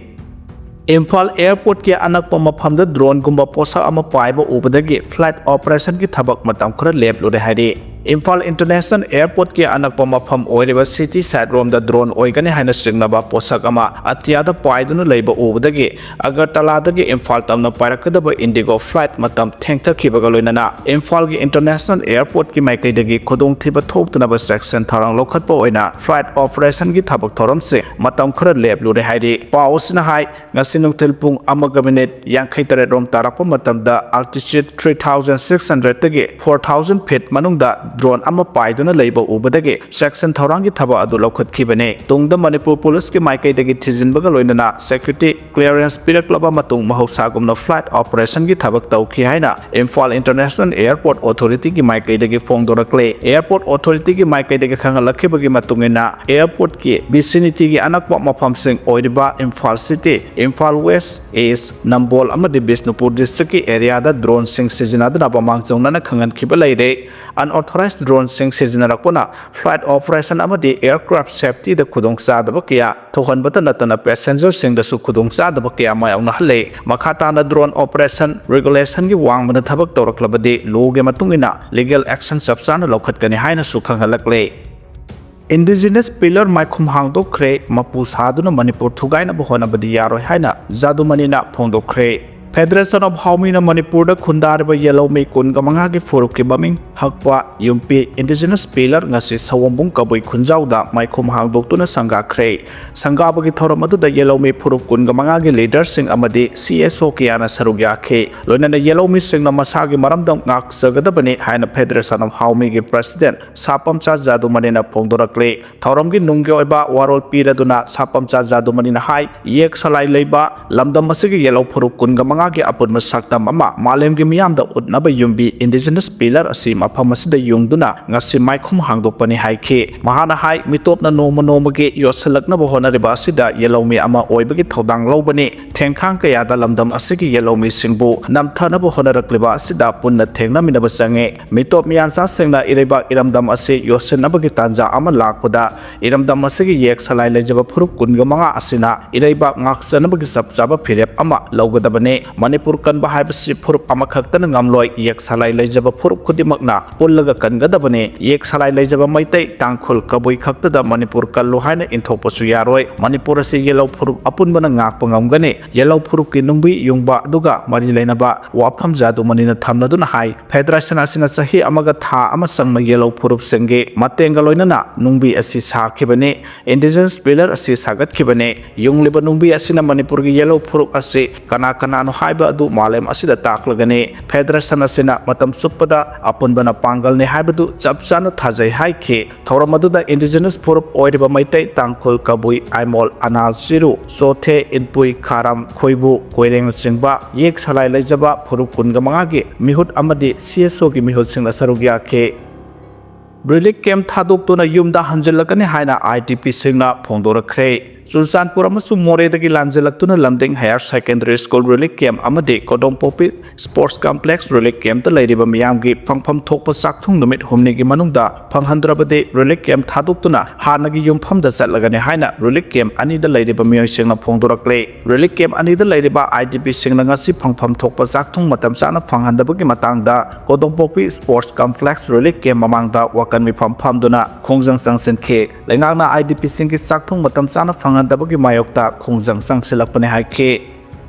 ꯏꯝꯐꯥꯜ ꯑꯦꯌꯔꯄꯣꯔꯠꯀꯤ ꯑꯅꯛꯄ ꯃꯐꯝꯗ ꯗ꯭ꯔꯣꯟꯒꯨꯝꯕ ꯄꯣꯠꯁꯛ ꯑꯃ ꯄꯥꯏꯕ ꯎꯕꯗꯒꯤ ꯐ꯭ꯂꯥꯏꯠ ꯑꯣꯄꯔꯦꯁꯟꯒꯤ ꯊꯕꯛ ꯃꯇꯝ ꯈꯔ ꯂꯦꯞꯂꯨꯔꯦ ꯍꯥꯏꯔꯤ꯫ ꯏꯝꯐꯥꯜ ꯏꯟꯇꯔꯅꯦꯁꯅꯦꯜ ꯑꯦꯌꯔꯄꯣꯔꯠꯀꯤ ꯑꯅꯛꯄ ꯃꯐꯝ ꯑꯣꯏꯔꯤꯕ ꯁꯤꯇꯤ ꯁꯥꯏꯠ ꯔꯣꯝꯗ ꯗ꯭ꯔꯣꯟ ꯑꯣꯏꯒꯅꯤ ꯍꯥꯏꯅ ꯆꯤꯡꯅꯕ ꯄꯣꯠꯁꯛ ꯑꯃ ꯑꯇꯤꯌꯥꯗ ꯄꯥꯏꯗꯨꯅ ꯂꯩꯕ ꯎꯕꯗꯒꯤ ꯑꯒꯔꯇꯂꯥꯗꯒꯤ ꯏꯝꯐꯥꯜ ꯇꯝꯅ ꯄꯥꯏꯔꯛꯀꯗꯕ ꯏꯟꯗꯤꯒꯣ ꯐ꯭ꯂꯥꯏꯠ ꯃꯇꯝ ꯊꯦꯡꯊꯈꯤꯕꯒ ꯂꯣꯏꯅꯅ ꯏꯝꯐꯥꯜꯒꯤ ꯏꯟꯇꯔꯅꯦꯁꯅꯦꯜ ꯑꯦꯌꯔꯄꯣꯔꯠꯀꯤ ꯃꯥꯏꯀꯩꯗꯒꯤ ꯈꯨꯗꯣꯡꯊꯤꯕ ꯊꯣꯛꯇꯅꯕ ꯆꯦꯛꯁꯤꯟ ꯊꯧꯔꯥꯡ ꯂꯧꯈꯠꯄ ꯑꯣꯏꯅ ꯐ꯭ꯂꯥꯏꯠ ꯑꯣꯄꯔꯦꯁꯟꯒꯤ ꯊꯕꯛ ꯊꯧꯔꯝꯁꯤ ꯃꯇꯝ ꯈꯔ ꯂꯦꯞꯂꯨꯔꯦ ꯍꯥꯏꯔꯤ꯫ ꯄꯥꯎ ꯑꯁꯤꯅ ꯍꯥꯏ, ꯉꯁꯤ ꯅꯨꯡꯊꯤꯜ ꯄꯨꯡ ꯑꯃꯒ ꯃꯤꯅꯤꯠ ꯌꯥꯡꯈꯩ ꯇꯔꯦꯠ ꯔꯣꯝ ꯇꯥꯔꯛꯄ ꯃꯇꯝꯗ, ꯑꯜꯇꯤꯆ꯭ꯌꯨꯠ ꯊ꯭ꯔꯤ ꯊꯥꯎꯖꯟ ꯁꯤꯛꯁ ꯍꯟꯗ꯭ꯔꯦꯗꯇꯒꯤ ꯐꯣꯔ ꯊꯥꯎꯖꯟ ꯐꯤꯠ ꯃꯅꯨꯡꯗ ꯗ꯭ꯔꯣꯟ ꯑꯃ ꯄꯥꯏꯗꯨꯅ ꯂꯩꯕ ꯎꯕꯗꯒꯤ ꯆꯦꯛꯁꯤꯟ ꯊꯧꯔꯥꯡꯒꯤ ꯊꯕꯛ ꯑꯗꯨ ꯂꯧꯈꯠꯈꯤꯕꯅꯤ꯫ ꯇꯨꯡꯗ ꯃꯅꯤꯄꯨꯔ ꯄꯨꯂꯤꯁꯀꯤ ꯃꯥꯏꯀꯩꯗꯒꯤ ꯊꯤꯖꯤꯟꯕꯒ ꯂꯣꯏꯅꯅ ꯁꯦꯀ꯭ꯌꯨꯔꯤꯇꯤ ꯀ꯭ꯂꯤꯌꯔꯦꯟꯁ ꯄꯤꯔꯛꯂꯕ ꯃꯇꯨꯡ, ꯃꯍꯧꯁꯥꯒꯨꯝꯅ ꯐ꯭ꯂꯥꯏꯠ ꯑꯣꯄꯔꯦꯁꯟꯒꯤ ꯊꯕꯛ ꯇꯧꯈꯤ ꯍꯥꯏꯅ ꯏꯝꯐꯥꯜ ꯏꯟꯇꯔꯅꯦꯁꯅꯦꯜ ꯑꯦꯌꯔꯄꯣꯔꯠ ꯑꯣꯊꯣꯔꯤꯇꯤꯒꯤ ꯃꯥꯏꯀꯩꯗꯒꯤ ꯐꯣꯡꯗꯣꯔꯛꯂꯦ꯫ ꯑꯦꯌꯔꯄꯣꯔꯠ ꯑꯣꯊꯣꯔꯤꯇꯤꯒꯤ ꯃꯥꯏꯀꯩꯗꯒꯤ ꯈꯪꯍꯜꯂꯛꯈꯤꯕꯒꯤ ꯃꯇꯨꯡ ꯏꯟꯅ, ꯑꯦꯌꯔꯄꯣꯔꯠꯀꯤ ꯚꯤꯁꯤꯅꯤꯇꯤꯒꯤ ꯑꯅꯛꯄ ꯃꯐꯝꯁꯤꯡ ꯑꯣꯏꯔꯤꯕ ꯏꯝꯐꯥꯜ ꯁꯤꯇꯤ, ꯏꯝꯐꯥꯜ ꯋꯦꯁ, ꯏꯁ, ꯅꯝꯕꯣꯜ ꯑꯃꯗꯤ ꯕꯤꯁꯅꯨꯄꯨꯔ ꯗꯤꯁꯇ꯭ꯔꯤꯛꯀꯤ ꯑꯦꯔꯤꯌꯥꯗ ꯗ꯭ꯔꯣꯟꯁꯤꯡ ꯁꯤꯖꯤꯟꯅꯗꯅꯕ ꯃꯥꯡꯖꯧꯅꯅ ꯈꯪꯍꯟꯈꯤꯕ ꯂꯩꯔꯦ꯫ ꯑꯟꯑꯣꯊꯣꯔꯥꯏꯖ ꯗ꯭ꯔꯣꯟꯁꯤꯡ ꯁꯤꯖꯤꯟꯅꯔꯛꯄꯅ ꯐ꯭ꯂꯥꯏꯠ ꯑꯣꯄꯔꯦꯁꯟ ꯑꯃꯗꯤ ꯑꯦꯌꯔꯀ꯭ꯔꯥꯐ ꯁꯦꯐꯇꯤꯗ ꯈꯨꯗꯣꯡꯆꯥꯗꯕ ꯀꯌꯥ ꯊꯣꯛꯍꯟꯕꯇ ꯅꯠꯇꯅ ꯄꯦꯁꯦꯟꯖꯔꯁꯤꯡꯗꯁꯨ ꯈꯨꯗꯣꯡꯆꯥꯗꯕ ꯀꯌꯥ ꯃꯥꯌꯣꯛꯅꯍꯜꯂꯦ꯫ ꯃꯈꯥ ꯇꯥꯅ ꯗ꯭ꯔꯣꯟ ꯑꯣꯄꯔꯦꯁꯟ ꯔꯤꯒꯨꯂꯦꯁꯟꯒꯤ ꯋꯥꯡꯃꯗ ꯊꯕꯛ ꯇꯧꯔꯛꯂꯕꯗꯤ ꯂꯣꯒꯤ ꯃꯇꯨꯡ ꯏꯟꯅ ꯂꯤꯒꯦꯜ ꯑꯦꯛꯁꯟ ꯆꯞ ꯆꯥꯅ ꯂꯧꯈꯠꯀꯅꯤ ꯍꯥꯏꯅꯁꯨ ꯈꯪꯍꯜꯂꯛꯂꯦ꯫ ꯏꯟꯗꯤꯖꯤꯅꯁ ꯄꯤꯂꯔ ꯃꯥꯏꯈꯨꯝ ꯍꯥꯡꯗꯣꯛꯈ꯭ꯔꯦ, ꯃꯄꯨ ꯁꯥꯗꯨꯅ ꯃꯅꯤꯄꯨꯔ ꯊꯨꯒꯥꯏꯅꯕ ꯍꯣꯠꯅꯕꯗꯤ ꯌꯥꯔꯣꯏ ꯍꯥꯏꯅ ꯖꯥꯗꯨꯃꯅꯤꯅ ꯐꯣꯡꯗꯣꯛꯈ꯭ꯔꯦ꯫ Federation of Haomina ꯃꯅꯤꯄꯨꯔꯗ ꯈꯨꯟꯗꯥꯔꯤꯕ ꯌꯦꯜꯍꯧꯃꯤ ꯀꯨꯟꯒ ꯃꯉꯥꯒꯤ ꯐꯨꯔꯨꯞꯀꯤ ꯃꯃꯤꯡ ꯍꯛꯄ ꯌꯨꯝꯄꯤ Indigenous Pillar ꯉꯁꯤ ꯁꯑꯣꯝꯕꯨꯡ ꯀꯕꯨꯏ ꯈꯨꯟꯖꯥꯎꯗ ꯃꯥꯏꯈꯨꯝ ꯍꯥꯡꯗꯣꯛꯇꯨꯅ ꯁꯪꯒꯥꯈ꯭ꯔꯦ꯫ ꯁꯪꯒꯥꯕꯒꯤ ꯊꯧꯔꯝ ꯑꯗꯨꯗ ꯌꯦꯜꯍꯧꯃꯤ ꯐꯨꯔꯨꯞ ꯀꯨꯟꯒ ꯃꯉꯥꯒꯤ ꯂꯤꯗꯔꯁꯤꯡ ꯑꯃꯗꯤ ꯁꯤ ꯑꯦꯁ ꯑꯣ ꯀꯌꯥꯅ ꯁꯔꯨꯛ ꯌꯥꯈꯤ꯫ ꯂꯣꯏꯅꯅ ꯌꯦꯜꯍꯧꯃꯤꯁꯤꯡꯅ ꯃꯁꯥꯒꯤ ꯃꯔꯝꯗꯝ ꯉꯥꯛꯆꯒꯗꯕꯅꯤ ꯍꯥꯏꯅ Federation of Haomina ꯒꯤ President ꯁꯥꯄꯝꯆꯥ ꯖꯥꯗꯨꯃꯅꯤꯅ ꯐꯣꯡꯗꯣꯔꯛꯂꯤ꯫ ꯊꯧꯔꯝꯒꯤ ꯅꯨꯡꯒꯤ ꯑꯣꯏꯕ ꯋꯥꯔꯣꯜ ꯄꯤꯔꯗꯨꯅ ꯁꯥꯄꯝꯆꯥ ꯖꯥꯗꯨꯃꯅꯤꯅ ꯍꯥꯏ, ꯌꯦꯛ ꯁꯂꯥꯏ ꯂꯩꯕ ꯂꯝꯗꯝ ꯑꯁꯤꯒꯤ ꯌꯦꯜꯍꯧ ꯐꯨꯔꯨꯞ ꯀꯨꯟꯒ ꯃꯉꯥꯒꯤ ꯑꯄꯨꯟꯕ ꯁꯛꯇꯝ ꯑꯃ ꯃꯥꯂꯦꯝꯒꯤ ꯃꯤꯌꯥꯝꯗ ꯎꯠꯅꯕ ꯌꯨꯝꯕꯤ Indigenous Pillar ꯑꯁꯤ ꯃꯐꯝ ꯑꯁꯤꯗ ꯌꯨꯡꯗꯨꯅ ꯉꯁꯤ ꯃꯥꯏꯈꯨꯝ ꯍꯥꯡꯗꯣꯛꯄꯅꯤ ꯍꯥꯏꯈꯤ꯫ ꯃꯍꯥꯛꯅ ꯍꯥꯏ, ꯃꯤꯇꯣꯞꯅ ꯅꯣꯡꯃ ꯅꯣꯡꯃꯒꯤ ꯌꯣꯠꯁꯤꯜꯂꯛꯅꯕ ꯍꯣꯠꯅꯔꯤꯕ ꯑꯁꯤꯗ ꯌꯦꯜꯍꯧꯃꯤ ꯑꯃ ꯑꯣꯏꯕꯒꯤ ꯊꯧꯗꯥꯡ ꯂꯧꯕꯅꯤ꯫ ꯊꯦꯡꯈꯥꯡ ꯀꯌꯥꯗ ꯂꯝꯗꯝ ꯑꯁꯤꯒꯤ ꯌꯦꯜꯍꯧꯃꯤꯁꯤꯡꯕꯨ ꯅꯝꯊꯅꯕ ꯍꯣꯠꯅꯔꯛꯂꯤꯕ ꯑꯁꯤꯗ ꯄꯨꯟꯅ ꯊꯦꯡꯅꯃꯤꯟꯅꯕ ꯆꯪꯉꯤ꯫ ꯃꯤꯇꯣꯞ ꯃꯤꯌꯥꯟꯆꯥꯁꯤꯡꯅ ꯏꯔꯩꯕꯥꯛ ꯏꯔꯝꯗꯝ ꯑꯁꯤ ꯌꯣꯠꯁꯤꯟꯅꯕꯒꯤ ꯇꯥꯟꯖꯥ ꯑꯃ ꯂꯥꯛꯄꯗ ꯏꯔꯝꯗꯝ ꯑꯁꯤꯒꯤ ꯌꯦꯛ ꯁꯂꯥꯏ ꯂꯩꯖꯕ ꯐꯨꯔꯨꯞ ꯀꯨꯟꯒ ꯃꯉꯥ ꯑꯁꯤꯅ ꯏꯔꯩꯕꯥꯛ ꯉꯥꯛꯆꯅꯕꯒꯤ ꯆꯞ ꯆꯥꯕ ꯐꯤꯔꯦꯞ ꯑꯃ ꯂꯧꯒꯗꯕꯅꯤ꯫ ꯃꯅꯤꯄꯨꯔ ꯀꯟꯕ ꯍꯥꯏꯕꯁꯤ ꯐꯨꯔꯨꯞ ꯑꯃꯈꯛꯇꯅ ꯉꯝꯂꯣꯏ, ꯌꯦꯛ ꯁꯂꯥꯏ ꯂꯩꯖꯕ ꯐꯨꯔꯨꯞ ꯈꯨꯗꯤꯡꯃꯛꯅ ꯄꯨꯜꯂꯒ ꯀꯟꯒꯗꯕꯅꯤ꯫ ꯌꯦꯛ ꯁꯂꯥꯏ ꯂꯩꯖꯕ ꯃꯩꯇꯩ, ꯇꯥꯡꯈꯨꯜ, ꯀꯕꯨꯏ ꯈꯛꯇꯗ ꯃꯅꯤꯄꯨꯔ ꯀꯜꯂꯨ ꯍꯥꯏꯅ ꯏꯟꯊꯣꯛꯄꯁꯨ ꯌꯥꯔꯣꯏ꯫ ꯃꯅꯤꯄꯨꯔ ꯑꯁꯤ ꯌꯦꯜꯍꯧ ꯐꯨꯔꯨꯞ ꯑꯄꯨꯟꯕꯅ ꯉꯥꯛꯄ ꯉꯝꯒꯅꯤ꯫ ꯌꯦꯜꯍꯧ ꯐꯨꯔꯨꯞꯀꯤ ꯅꯨꯡꯕꯤ ꯌꯨꯡꯕ ꯑꯗꯨꯒ ꯃꯔꯤ ꯂꯩꯅꯕ ꯋꯥꯐꯝ ꯖꯥꯗꯨꯃꯅꯤꯅ ꯊꯝꯂꯗꯨꯅ ꯍꯥꯏ, Federation ꯑꯁꯤꯅ ꯆꯍꯤ ꯑꯃꯒ ꯊꯥ ꯑꯃ ꯆꯪꯅ ꯌꯦꯜꯍꯧ ꯐꯨꯔꯨꯞꯁꯤꯡꯒꯤ ꯃꯇꯦꯡꯒ ꯂꯣꯏꯅꯅ ꯅꯨꯡꯕꯤ ꯑꯁꯤ ꯁꯥꯈꯤꯕꯅꯤ꯫ Indigenous Pillar ꯑꯁꯤ ꯁꯥꯒꯠꯈꯤꯕꯅꯤ꯫ ꯌꯨꯡꯂꯤꯕ ꯅꯨꯡꯕꯤ ꯑꯁꯤꯅ ꯃꯅꯤꯄꯨꯔꯒꯤ ꯌꯦꯜꯍꯧ ꯐꯨꯔꯨꯞ ꯑꯁꯤ ꯀꯅꯥ ꯀꯅꯥꯅꯣ ꯍꯥꯏꯕ ꯑꯗꯨ ꯃꯥꯂꯦꯝ ꯑꯁꯤꯗ ꯇꯥꯛꯂꯒꯅꯤ꯫ Federation ꯑꯁꯤꯅ ꯃꯇꯝ ꯆꯨꯞꯄꯗ ꯑꯄꯨꯟꯕꯅ ꯄꯥꯡꯒꯜꯅꯤ ꯍꯥꯏꯕꯗꯨ ꯆꯞ ꯆꯥꯅ ꯊꯥꯖꯩ ꯍꯥꯏꯈꯤ꯫ ꯊꯧꯔꯝ ꯑꯗꯨꯗ Indigenous ꯐꯨꯔꯨꯞ ꯑꯣꯏꯔꯤꯕ ꯃꯩꯇꯩ, ꯇꯥꯡꯈꯨꯜ, ꯀꯕꯨꯏ, ꯑꯥꯏꯃꯣꯜ, ꯑꯅꯥꯜ, ꯆꯤꯔꯨ, ꯆꯣꯊꯦ, ꯏꯟꯄꯨꯏ, ꯈꯥꯔꯝ, ꯈꯣꯏꯕꯨ, ꯀꯣꯏꯔꯦꯡꯅꯆꯤꯡꯕ ꯌꯦꯛ ꯁꯂꯥꯏ ꯂꯩꯖꯕ ꯐꯨꯔꯨꯞ ꯀꯨꯟꯒ ꯃꯉꯥꯒꯤ ꯃꯤꯍꯨꯠ ꯑꯃꯗꯤ C S O ꯒꯤ ꯃꯤꯍꯨꯠꯁꯤꯡꯅ ꯁꯔꯨꯛ ꯌꯥꯈꯤ꯫ Relief camp ꯊꯥꯗꯣꯛꯇꯨꯅ ꯌꯨꯝꯗ ꯍꯟꯖꯤꯜꯂꯛꯀꯅꯤ ꯍꯥꯏꯅ I D P ꯁꯤꯡꯅ ꯐꯣꯡꯗꯣꯔꯛꯈ꯭ꯔꯦ꯫ ꯆꯨꯔꯆꯥꯟꯄꯨꯔ ꯑꯃꯁꯨꯡ ꯃꯣꯔꯦꯗꯒꯤ ꯂꯥꯟꯖꯦꯜꯂꯛꯇꯨꯅ ꯂꯝꯗꯤꯡ Higher Secondary School Relief Camp ꯑꯃꯗꯤ ꯀꯣꯗꯣꯝꯄꯣꯛꯄꯤ Sports Complex Relief Camp ꯇ ꯂꯩꯔꯤꯕ ꯃꯤꯌꯥꯝꯒꯤ ꯐꯪꯐꯝ ꯊꯣꯛꯄ ꯆꯥꯛꯊꯨꯡ ꯅꯨꯃꯤꯠ ꯍꯨꯝꯅꯤꯒꯤ ꯃꯅꯨꯡꯗ ꯐꯪꯍꯟꯗ꯭ꯔꯕꯗꯤ Relief Camp ꯊꯥꯗꯣꯛꯇꯨꯅ ꯍꯥꯟꯅꯒꯤ ꯌꯨꯝꯐꯝꯗ ꯆꯠꯂꯒꯅꯤ ꯍꯥꯏꯅ Relief Camp ꯑꯅꯤꯗ ꯂꯩꯔꯤꯕ ꯃꯤꯑꯣꯏꯁꯤꯡꯅ ꯐꯣꯡꯗꯣꯔꯛꯂꯤ꯫ Relief Camp ꯑꯅꯤꯗ ꯂꯩꯔꯤꯕ I D P ꯁꯤꯡꯅ ꯉꯁꯤ ꯐꯪꯐꯝ ꯊꯣꯛꯄ ꯆꯥꯛꯊꯨꯡ ꯃꯇꯝ ꯆꯥꯅ ꯐꯪꯍꯟꯗꯕꯒꯤ ꯃꯇꯥꯡꯗ ꯀꯣꯗꯣꯝꯄꯣꯛꯄꯤ Sports Complex Relief Camp ꯃꯃꯥꯡꯗ ꯋꯥꯀꯟ ꯃꯤꯐꯝ ꯐꯝꯗꯨꯅ ꯈꯣꯡꯖꯪ ꯆꯪꯁꯤꯟꯈꯤ꯫ ꯂꯩꯉꯥꯛꯅ I D P ꯁꯤꯡꯒꯤ ꯆꯥꯛꯊꯨꯡ ꯃꯇꯝ ꯆꯥꯅ ꯐꯪꯍꯟꯗꯕꯒꯤ ꯃꯥꯌꯣꯛꯇ ꯈꯣꯡꯖꯪ ꯆꯪꯁꯤꯜꯂꯛꯄꯅꯤ ꯍꯥꯏꯈꯤ꯫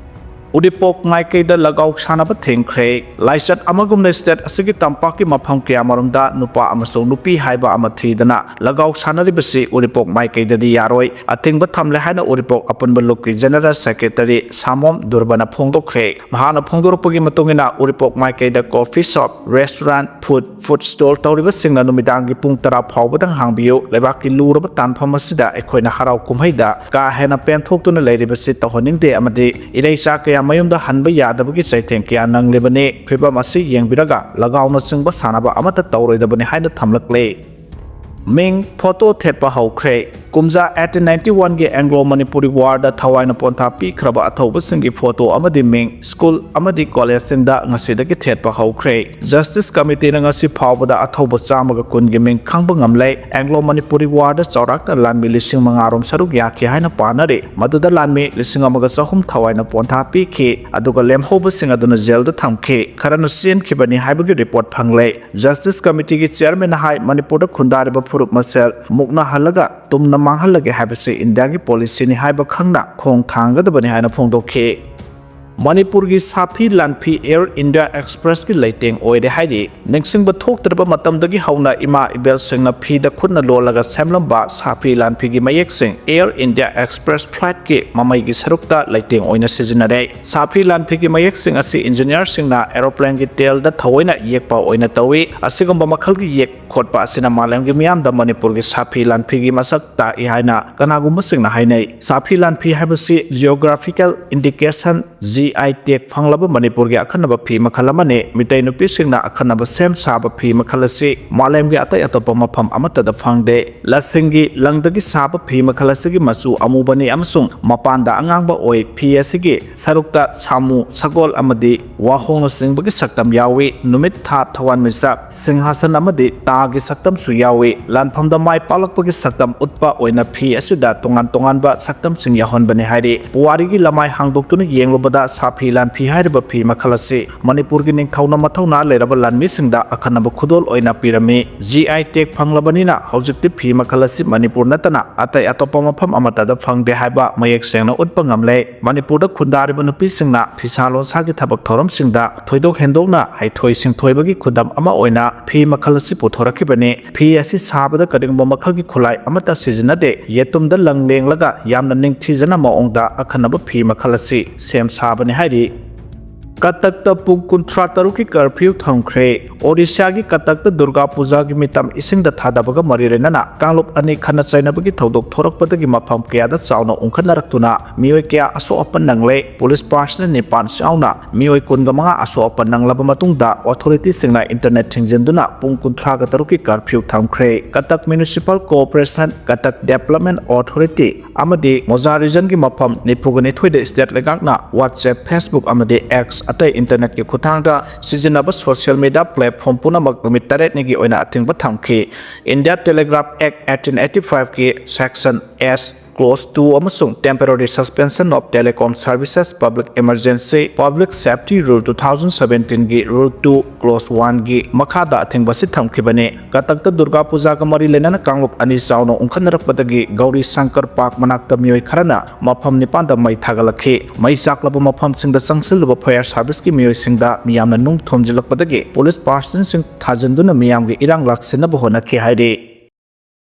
ꯎꯔꯤꯄꯣꯛ ꯃꯥꯏꯀꯩꯗ ꯂꯒꯥꯎ ꯁꯥꯟꯅꯕ ꯊꯤꯡꯈ꯭ꯔꯦ꯫ ꯂꯥꯏꯆꯠ ꯑꯃꯒꯨꯝꯅ state ꯑꯁꯤꯒꯤ ꯇꯝꯄꯥꯛꯀꯤ ꯃꯐꯝ ꯀꯌꯥꯃꯔꯨꯝꯗ ꯅꯨꯄꯥ ꯑꯃꯁꯨꯡ ꯅꯨꯄꯤ ꯍꯥꯏꯕ ꯑꯃ ꯊꯤꯗꯅ ꯂꯒꯥꯎ ꯁꯥꯟꯅꯔꯤꯕꯁꯤ ꯎꯔꯤꯄꯣꯛ ꯃꯥꯏꯀꯩꯗꯗꯤ ꯌꯥꯔꯣꯏ, ꯑꯊꯤꯡꯕ ꯊꯝꯂꯦ ꯍꯥꯏꯅ ꯎꯔꯤꯄꯣꯛ ꯑꯄꯨꯟꯕ ꯂꯨꯞꯀꯤ General Secretary ꯁꯥꯃꯣꯝ ꯗꯨꯔꯕꯅ ꯐꯣꯡꯗꯣꯛꯈ꯭ꯔꯦ꯫ ꯃꯍꯥꯛꯅ ꯐꯣꯡꯗꯣꯔꯛꯄꯒꯤ ꯃꯇꯨꯡ ꯏꯟꯅ ꯎꯔꯤꯄꯣꯛ ꯃꯥꯏꯀꯩꯗ coffee shop, restaurant, food, food stall ꯇꯧꯔꯤꯕꯁꯤꯡꯅ ꯅꯨꯃꯤꯗꯥꯡꯒꯤ ꯄꯨꯡ ꯇꯔꯥ ꯐꯥꯎꯕꯗꯪ ꯍꯥꯡꯕꯤꯌꯨ꯫ ꯂꯩꯕꯥꯛꯀꯤ ꯂꯨꯔꯕ ꯇꯥꯟꯐꯝ ꯑꯁꯤꯗ ꯑꯩꯈꯣꯏꯅ ꯍꯔꯥꯎ ꯀꯨꯝꯍꯩꯗ ꯀꯥ ꯍꯦꯟꯅ ꯄꯦꯟꯊꯣꯛꯇꯨꯅ ꯂꯩꯔꯤꯕꯁꯤ ꯇꯧꯍꯟꯅꯤꯡꯗꯦ ꯑꯃꯗꯤ ꯏꯔꯩꯆꯥ ꯀꯌꯥ ꯃꯌꯨꯝꯗ ꯍꯟꯕ ꯌꯥꯗꯕꯒꯤ ꯆꯩꯊꯦꯡ ꯀꯌꯥ ꯅꯪꯂꯤꯕꯅꯤ꯫ ꯐꯤꯕꯝ ꯑꯁꯤ ꯌꯦꯡꯕꯤꯔꯒ ꯂꯒꯥꯎꯅꯆꯤꯡꯕ ꯁꯥꯟꯅꯕ ꯑꯃꯠꯇ ꯇꯧꯔꯣꯏꯗꯕꯅꯤ ꯍꯥꯏꯅ ꯊꯝꯂꯛꯂꯦ꯫ ꯃꯤꯡ ꯐꯣꯇꯣ ꯊꯦꯠꯄ ꯍꯧꯈ꯭ꯔꯦ꯫ ꯀꯨꯝꯖꯥ eighteen ninety one ꯒꯤ Anglo Manipuri War ꯗ ꯊꯋꯥꯏꯅ ꯄꯣꯟꯊꯥ ꯄꯤꯈ꯭ꯔꯕ ꯑꯊꯧꯕꯁꯤꯡꯒꯤ ꯐꯣꯇꯣ ꯑꯃꯗꯤ ꯃꯤꯡ ꯁ꯭ꯀꯨꯜ ꯑꯃꯗꯤ ꯀꯣꯂꯦꯖꯁꯤꯡꯗ ꯉꯁꯤꯗꯒꯤ ꯊꯦꯠꯄ ꯍꯧꯈ꯭ꯔꯦ꯫ Justice Committee ꯅ ꯉꯁꯤ ꯐꯥꯎꯕꯗ ꯑꯊꯧꯕ ꯆꯥꯝꯃꯒ ꯀꯨꯟꯒꯤ ꯃꯤꯡ ꯈꯪꯕ ꯉꯝꯂꯦ꯫ Anglo Manipuri War ꯗ ꯆꯥꯎꯔꯥꯛꯅ ꯂꯥꯟꯃꯤ ꯂꯤꯁꯤꯡ ꯃꯉꯥ ꯔꯣꯝ ꯁꯔꯨꯛ ꯌꯥꯈꯤ ꯍꯥꯏꯅ ꯄꯥꯅꯔꯤ꯫ ꯃꯗꯨꯗ ꯂꯥꯟꯃꯤ ꯂꯤꯁꯤꯡ ꯑꯃꯒ ꯆꯍꯨꯝ ꯊꯋꯥꯏꯅ ꯄꯣꯟꯊꯥ ꯄꯤꯈꯤ, ꯑꯗꯨꯒ ꯂꯦꯝꯍꯧꯕꯁꯤꯡ ꯑꯗꯨꯅ ꯖꯦꯜꯗ ꯊꯝꯈꯤ, ꯈꯔꯅ ꯆꯦꯟꯈꯤꯕꯅꯤ ꯍꯥꯏꯕꯒꯤ ꯔꯤꯄꯣꯔꯠ ꯐꯪꯂꯦ꯫ Justice Committee ꯒꯤ chairman ꯅ ꯍꯥꯏ, ꯃꯅꯤꯄꯨꯔꯗ ꯈꯨꯟꯗꯥꯔꯤꯕ ꯐꯨꯔꯨꯞ ꯃꯁꯦꯜ ꯃꯨꯛꯅꯍꯜꯂꯒ ꯇꯨꯝꯅ ꯃꯥꯡꯍꯜꯂꯒꯦ ꯍꯥꯏꯕꯁꯤ ꯏꯟꯗꯤꯌꯥꯒꯤ policy ꯅꯤ ꯍꯥꯏꯕ ꯈꯪꯅ ꯈꯣꯡ ꯊꯥꯡꯒꯗꯕꯅꯤ ꯍꯥꯏꯅ ꯐꯣꯡꯗꯣꯛꯈꯤ꯫ ꯃꯅꯤꯄꯨꯔꯒꯤ ꯁꯥꯐꯤ ꯂꯥꯟꯐꯤ Air India Express ꯀꯤ ꯂꯩꯇꯦꯡ ꯑꯣꯏꯔꯦ ꯍꯥꯏꯔꯤ꯫ ꯅꯤꯡꯁꯤꯡꯕ ꯊꯣꯛꯇ꯭ꯔꯕ ꯃꯇꯝꯗꯒꯤ ꯍꯧꯅ ꯏꯃꯥ ꯏꯕꯦꯜꯁꯤꯡꯅ ꯐꯤꯗ ꯈꯨꯠꯅ ꯂꯣꯜꯂꯒ ꯁꯦꯝꯂꯝꯕ ꯁꯥꯐꯤ ꯂꯥꯟꯐꯤꯒꯤ ꯃꯌꯦꯛꯁꯤꯡ Air India Express flight ꯀꯤ ꯃꯃꯩꯒꯤ ꯁꯔꯨꯛꯇ ꯂꯩꯇꯦꯡ ꯑꯣꯏꯅ ꯁꯤꯖꯤꯟꯅꯔꯦ꯫ ꯁꯥꯐꯤ ꯂꯥꯟꯐꯤꯒꯤ ꯃꯌꯦꯛꯁꯤꯡ ꯑꯁꯤ engineer ꯁꯤꯡꯅ aeroplane ꯒꯤ tail ꯗ ꯊꯑꯣꯏꯅ ꯌꯦꯛꯄ ꯑꯣꯏꯅ ꯇꯧꯏ꯫ ꯑꯁꯤꯒꯨꯝꯕ ꯃꯈꯜꯒꯤ ꯌꯦꯛ ꯈꯣꯠꯄ ꯑꯁꯤꯅ ꯃꯥꯂꯦꯝꯒꯤ ꯃꯤꯌꯥꯝꯗ ꯃꯅꯤꯄꯨꯔꯒꯤ ꯁꯥꯐꯤ ꯂꯥꯟꯐꯤꯒꯤ ꯃꯁꯛ ꯇꯥꯛꯏ ꯍꯥꯏꯅ ꯀꯅꯥꯒꯨꯝꯕꯁꯤꯡꯅ ꯍꯥꯏꯅꯩ꯫ ꯁꯥꯐꯤ ꯂꯥꯟꯐꯤ ꯍꯥꯏꯕꯁꯤ geographical indication, G I tag ꯐꯪꯂꯕ ꯃꯅꯤꯄꯨꯔꯒꯤ ꯑꯈꯟꯅꯕ ꯐꯤ ꯃꯈꯜ ꯑꯃꯅꯤ꯫ ꯃꯤꯇꯩ ꯅꯨꯄꯤꯁꯤꯡꯅ ꯑꯈꯟꯅꯕ ꯁꯦꯝ ꯁꯥꯕ ꯐꯤ ꯃꯈꯜ ꯑꯁꯤ ꯃꯥꯂꯦꯝꯒꯤ ꯑꯇꯩ ꯑꯇꯣꯞꯄ ꯃꯐꯝ ꯑꯃꯠꯇꯗ ꯐꯪꯗꯦ꯫ ꯂꯁꯤꯡꯒꯤ ꯂꯪꯗꯒꯤ ꯁꯥꯕ ꯐꯤ ꯃꯈꯜ ꯑꯁꯤꯒꯤ ꯃꯆꯨ ꯑꯃꯨꯕꯅꯤ ꯑꯃꯁꯨꯡ ꯃꯄꯥꯟꯗ ꯑꯉꯥꯡꯕ ꯑꯣꯏ꯫ ꯐꯤ ꯑꯁꯤꯒꯤ ꯁꯔꯨꯛꯇ ꯁꯥꯃꯨ, ꯁꯒꯣꯜ ꯑꯃꯗꯤ ꯋꯥꯍꯣꯡꯅꯆꯤꯡꯕꯒꯤ ꯁꯛꯇꯝ ꯌꯥꯎꯏ꯫ ꯅꯨꯃꯤꯠ, ꯊꯥ, ꯊꯋꯥꯟꯃꯤꯆꯥꯛ, ꯁꯤꯡꯍꯥꯁꯟ ꯑꯃꯗꯤ ꯇꯥꯒꯤ ꯁꯛꯇꯝꯁꯨ ꯌꯥꯎꯏ꯫ ꯂꯥꯟꯐꯝꯗ ꯃꯥꯏ ꯄꯥꯛꯂꯛꯄꯒꯤ ꯁꯛꯇꯝ ꯎꯠꯄ ꯑꯣꯏꯅ ꯐꯤ ꯑꯁꯤꯗ ꯇꯣꯉꯥꯟ ꯇꯣꯉꯥꯟꯕ ꯁꯛꯇꯝꯁꯤꯡ ꯌꯥꯎꯍꯟꯕꯅꯤ ꯍꯥꯏꯔꯤ꯫ ꯄꯨꯋꯥꯔꯤꯒꯤ ꯂꯃꯥꯏ ꯍꯥꯡꯗꯣꯛꯇꯨꯅ ꯌꯦꯡꯂꯨꯕꯗ ꯁꯥꯐꯤ ꯂꯥꯟꯐꯤ ꯍꯥꯏꯔꯤꯕ ꯐꯤ ꯃꯈꯜ ꯑꯁꯤ ꯃꯅꯤꯄꯨꯔꯒꯤ ꯅꯤꯡꯊꯧꯅ ꯃꯊꯧꯅꯥ ꯂꯩꯔꯕ ꯂꯥꯟꯃꯤꯁꯤꯡꯗ ꯑꯈꯟꯅꯕ ꯈꯨꯗꯣꯜ ꯑꯣꯏꯅ ꯄꯤꯔꯝꯃꯤ꯫ G I tag ꯐꯪꯂꯕꯅꯤꯅ ꯍꯧꯖꯤꯛꯇꯤ ꯐꯤ ꯃꯈꯜ ꯑꯁꯤ ꯃꯅꯤꯄꯨꯔ ꯅꯠꯇꯅ ꯑꯇꯩ ꯑꯇꯣꯞꯄ ꯃꯐꯝ ꯑꯃꯠꯇꯗ ꯐꯪꯗꯦ ꯍꯥꯏꯕ ꯃꯌꯦꯛ ꯁꯦꯡꯅ ꯎꯠꯄ ꯉꯝꯂꯦ꯫ ꯃꯅꯤꯄꯨꯔꯗ ꯈꯨꯟꯗꯥꯔꯤꯕ ꯅꯨꯄꯤꯁꯤꯡꯅ ꯐꯤꯁꯥ ꯂꯣꯟꯁꯥꯒꯤ ꯊꯕꯛ ꯊꯧꯔꯝꯁꯤꯡꯗ ꯊꯣꯏꯗꯣꯛ ꯍꯦꯟꯗꯣꯛꯅ ꯍꯩꯊꯣꯏ ꯁꯤꯡꯊꯣꯏꯕꯒꯤ ꯈꯨꯗꯝ ꯑꯃ ꯑꯣꯏꯅ ꯐꯤ ꯃꯈꯜ ꯑꯁꯤ ꯄꯨꯊꯣꯔꯛꯈꯤꯕꯅꯤ꯫ ꯐꯤ ꯑꯁꯤ ꯁꯥꯕꯗ ꯀꯔꯤꯒꯨꯝꯕ ꯃꯈꯜꯒꯤ ꯈꯨꯠꯂꯥꯏ ꯑꯃꯠꯇ ꯁꯤꯖꯤꯟꯅꯗꯦ꯫ ꯌꯦꯇꯨꯝꯗ ꯂꯪ ꯂꯦꯡꯂꯒ ꯌꯥꯝꯅ ꯅꯤꯡꯊꯤꯖꯅ ꯃꯑꯣꯡꯗ ꯑꯈꯟꯅꯕ ꯐꯤ ꯃꯈꯜ ꯑꯁꯤ ꯁꯦꯝ ꯁꯥꯕꯅꯤ ꯍꯥꯏꯔꯤ꯫ ꯀꯇꯛꯇ ꯄꯨꯡ ꯀꯨꯟꯊ꯭ꯔꯥ ꯇꯔꯨꯛꯀꯤ curfew ꯊꯝꯈ꯭ꯔꯦ꯫ ꯑꯣꯔꯤꯁꯥꯒꯤ ꯀꯇꯛꯇ ꯗꯨꯔꯒꯥ ꯄꯨꯖꯥꯒꯤ ꯃꯤꯇꯝ ꯏꯁꯤꯡꯗ ꯊꯥꯗꯕꯒ ꯃꯔꯤ ꯂꯩꯅꯅ ꯀꯥꯡꯂꯨꯞ ꯑꯅꯤ ꯈꯠꯅ ꯆꯩꯅꯕꯒꯤ ꯊꯧꯗꯣꯛ ꯊꯣꯔꯛꯄꯗꯒꯤ ꯃꯐꯝ ꯀꯌꯥꯗ ꯆꯥꯎꯅ ꯎꯪꯈꯠꯅꯔꯛꯇꯨꯅ ꯃꯤꯑꯣꯏ ꯀꯌꯥ ꯑꯁꯣꯛ ꯑꯄꯟ ꯅꯪꯂꯦ꯫ Police personnel ꯅꯤꯄꯥꯟ ꯌꯥꯎꯅ ꯃꯤꯑꯣꯏ ꯀꯨꯟꯒ ꯃꯉꯥ ꯑꯁꯣꯛ ꯑꯄꯟ ꯅꯪꯂꯕ ꯃꯇꯨꯡꯗ authority ꯁꯤꯡꯅ internet ꯊꯤꯡꯖꯤꯟꯗꯨꯅ ꯄꯨꯡ ꯀꯨꯟꯊ꯭ꯔꯥꯒ ꯇꯔꯨꯛꯀꯤ curfew ꯊꯝꯈ꯭ꯔꯦ꯫ Cuttack Municipal Corporation, Cuttack Development Authority ꯑꯃꯗꯤ ꯃꯣꯖꯥ region ꯒꯤ ꯃꯐꯝ ꯅꯤꯐꯨꯒ ꯅꯤꯊꯣꯏꯗ state ꯂꯩꯉꯥꯛꯅ WhatsApp, Facebook ꯑꯃꯗꯤ X, ꯑꯇꯩ internet ꯀꯤ ꯈꯨꯠꯊꯥꯡꯗ ꯁꯤꯖꯤꯟꯅꯕ social media platform ꯄꯨꯝꯅꯃꯛ ꯅꯨꯃꯤꯠ ꯇꯔꯦꯠꯅꯤꯒꯤ ꯑꯣꯏꯅ ꯑꯊꯤꯡꯕ ꯊꯝꯈꯤ꯫ India Telegraph Act eighteen eighty-five ꯒꯤ section S clause two ꯑꯃꯁꯨꯡ Temporary Suspension of Telecom Services Public Emergency Public Safety Rule two thousand seventeen ꯒꯤ rule two clause one ꯒꯤ ꯃꯈꯥꯗ ꯑꯊꯤꯡꯕ ꯑꯁꯤ ꯊꯝꯈꯤꯕꯅꯤ꯫ ꯀꯇꯛꯇ ꯗꯨꯔꯒꯥ ꯄꯨꯖꯥꯒ ꯃꯔꯤ ꯂꯩꯅꯅ ꯀꯥꯡꯂꯨꯞ ꯑꯅꯤ ꯆꯥꯎꯅ ꯎꯪꯈꯠꯅꯔꯛꯄꯗꯒꯤ ꯒꯧꯔꯤ ꯁꯪꯀꯔ ꯄꯥꯔꯛ ꯃꯅꯥꯛꯇ ꯃꯤꯑꯣꯏ ꯈꯔꯅ ꯃꯐꯝ ꯅꯤꯄꯥꯟꯗ ꯃꯩ ꯊꯥꯒꯠꯂꯛꯈꯤ꯫ ꯃꯩ ꯆꯥꯛꯂꯕ ꯃꯐꯝꯁꯤꯡꯗ ꯆꯪꯁꯤꯜꯂꯨꯕ fire service ꯀꯤ ꯃꯤꯑꯣꯏꯁꯤꯡꯗ ꯃꯤꯌꯥꯝꯅ ꯅꯨꯡ ꯊꯣꯝꯖꯤꯜꯂꯛꯄꯗꯒꯤ police personnel ꯁꯤꯡ ꯊꯥꯖꯤꯟꯗꯨꯅ ꯃꯤꯌꯥꯝꯒꯤ ꯏꯔꯥꯡ ꯂꯥꯛꯁꯤꯟꯅꯕ ꯍꯣꯠꯅꯈꯤ ꯍꯥꯏꯔꯤ꯫